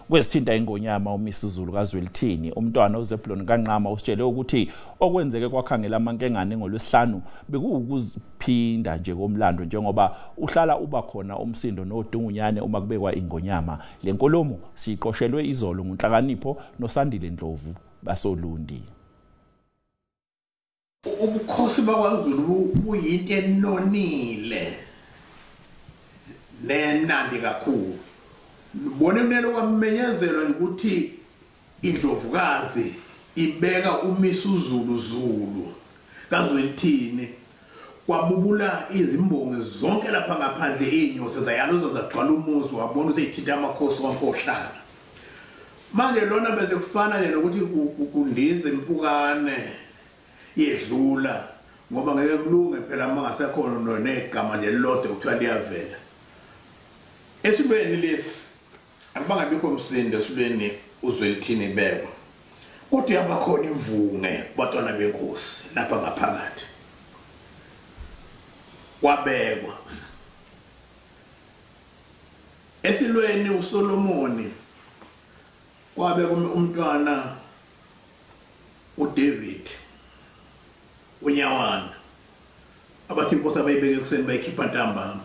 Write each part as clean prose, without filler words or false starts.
Kwesithinta ingonyama uMisuzulu kaZwelithini, umntwana uZebulon kaNqama usitshele ukuthi okwenzeke kwakhangela amankengane ngolwesihlanu bekuwukuziphinda nje komlando, njengoba uhlala uba khona umsindo nodungunyane uma kubekwa ingonyama. Le nkulumo siyiqoshelwe izolo nguNhlakanipho noSandile Ndlovu basolundi. Ubukhosi bakwaZulu buyinto enonile nenandi kakhulu. Ubone kunelo kwamenyezelwa ukuthi indlovukazi ibeka uMisuzulu Zulu kaZwelithini, kwabubula izimbongi zonke lapha ngaphandle, inyosi zayaluza zagcwala umuzi, wabona useyithinta amakhosi wonke ohlala. Manje lona bese kufana nje nokuthi kundiza impukane yedlula, ngoba ngeke kulunge phela uma ngasekhona negama nje lilodwa kuthiwa liyavela. Esilweni lesi akubangabikho umsindo esilweni uZwelithini bekwa, kodwa yabakhona imvunge kubantwana benkosi lapha ngaphakathi kwabekwa. Esilweni uSolomoni kwabekwa umntwana uDavid unyawana, abathi inkosi abayibeke ekuseni bayikhipha ntambama.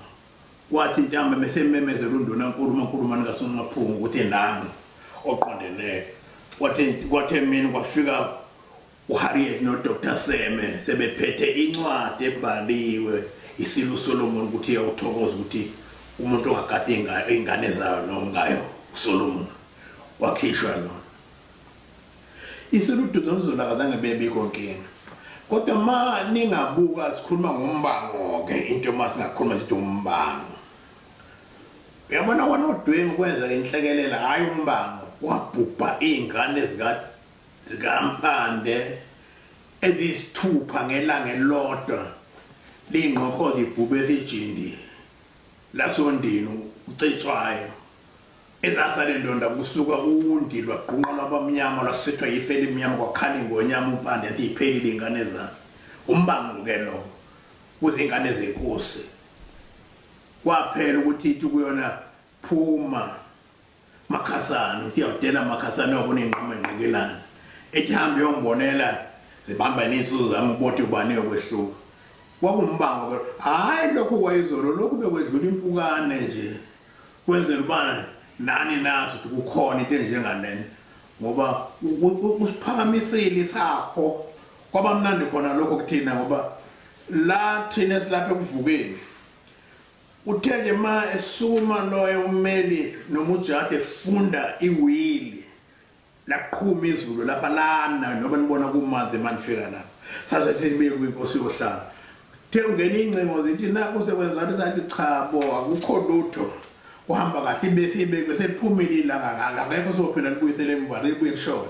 Kwathi ntambama besememezela undunankulu uMankulumane kaSomaphungu ukuthi nangu oqondene. Kwathi emini kwafika uHarriet noDr Seme sebephethe incwadi ebhaliwe isilo Solomon ukuthi iyawuthokoza ukuthi umuntu ongagadi ingane zayo nomkayo uSolomon wakhishwa lona. Isilo uDuduzulu akazange bebikho nkinga. Kodwa ma ningabuka sikhuluma ngombango ke, into uma singakhuluma sithi umbango. Uyabona kwanodwemi kwenza inhlekelele, hayi umbango, wabhubha izingane zikaMpande eziyisithupha ngelanga elilodwa, lingqoqoza ibhube esijindi lasondini ucetshwayo. Ezasale ndonda kusuka undi lwagqunqa lwabamnyama lwasithwa yifeli emnyama, kwakhala ingonyama uMpande yathi iphelile ingane zami. Umbango ke lo kuzingane zenkosi. Kwaphela ukuthi ithi kuyona phuma Makhasana, uthi uyawudela Makhasana uyobona inqama enqekelana. Ethi hambe uyongibonela zibamba nezinsuku zami ubothe ubani yokwehluka. Kwakumbango ke, hayi lokhu kwayizolo, lokhu bekwedlula impukane nje. Kwenzela ubana nani nazi ukuthi kukhona into enjengalena, ngoba usiphakamisile isaho. Kwaba mnandi khona lokho kuthina, ngoba la thina esilapha ekuvukeni uthe nje ma esukuma loyo ummeli noma ujaji efunda iwili, laqhuma izulu lapha lana, noma nibona kumanzi manifika lapha saze sibuye kwinkosi yohlala. Uthe ungena ingcingo zithi nakho sekwenza, sathi cha bo akukho lutho, kuhamba kahle, ibese ibekwe seliphumile ilanga, akekho sophinda libuyisele emva, libuye lishone.